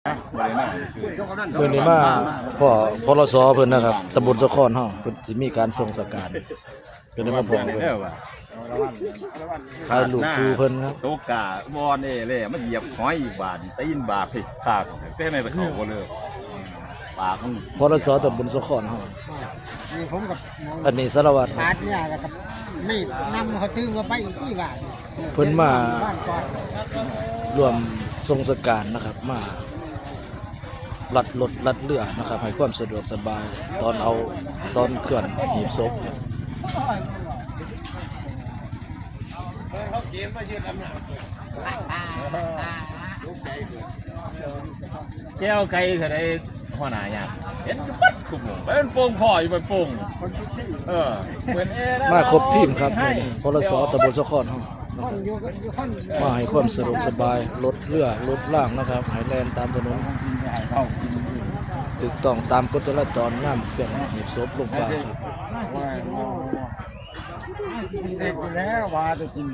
ມື້ນີ້ມາພໍ້ ພລສ ເພິ່ນນະຄັບ ຕຳບົນສາຄອນເຮົາ ເພິ່ນຊິມີການສົ່ງສະການ ກໍໄດ້ມາພໍ້ເພິ່ນ ຂາຍລູກຄູ່ເພິ່ນຄັບ ໂຕກາວອນເອແລ້ວ ມັນຢຽບຫອຍອີກບາດ ຕີນບາດພິກຄາກ ແຕ່ໃນຕະເຂົາບໍ່ເລີກ ປາກມັນ ພລສ ຕຳບົນສາຄອນເຮົາ ນີ້ຜົມກັບ ອັນນີ້ສາລະວັດ ປາດເມຍ ແລ້ວກໍມີດນຳເຂົາ ຖືເອົາໄປອີກທີ່ບ້ານ ເພິ່ນມາ ບ້ານກ່ອນ ຮ່ວມສົ່ງສະການນະຄັບ ມາ ລັດລົດລັດເຮືອນະຄັບ ໃຫ້ຄວາມສະດວກສະບາຍ ຕອນເອົາ ຕອນເຄື່ອນຫີບສົບ ແກ້ວໄກ່ເທົ່າໃດ ຫົວໜ້າຍາດ ເຫັນຢູ່ເບິດ ຄຸມື້ ໄປເປັນໂປ່ງ ພໍຢູ່ໄປໂປ່ງ ເອີ ເປີດແອ ມາຄົບທີມຄັບ ພລສ ຕຳບົນສາຄອນເຮົາ ມາໃຫ້ຄວາມສະດວກສະບາຍ ລົດເຮືອລົດລາງນະຄັບ ໃຫ້ແລ່ນຕາມຖະໜົນ ຖືກຕ້ອງຕາມກົດຈະລາຈອນ ຍາມເຄື່ອນຫີບສົບລົງປ່າຄັບ ເສບຢູ່ແລ້ວວ່າຈະກິນ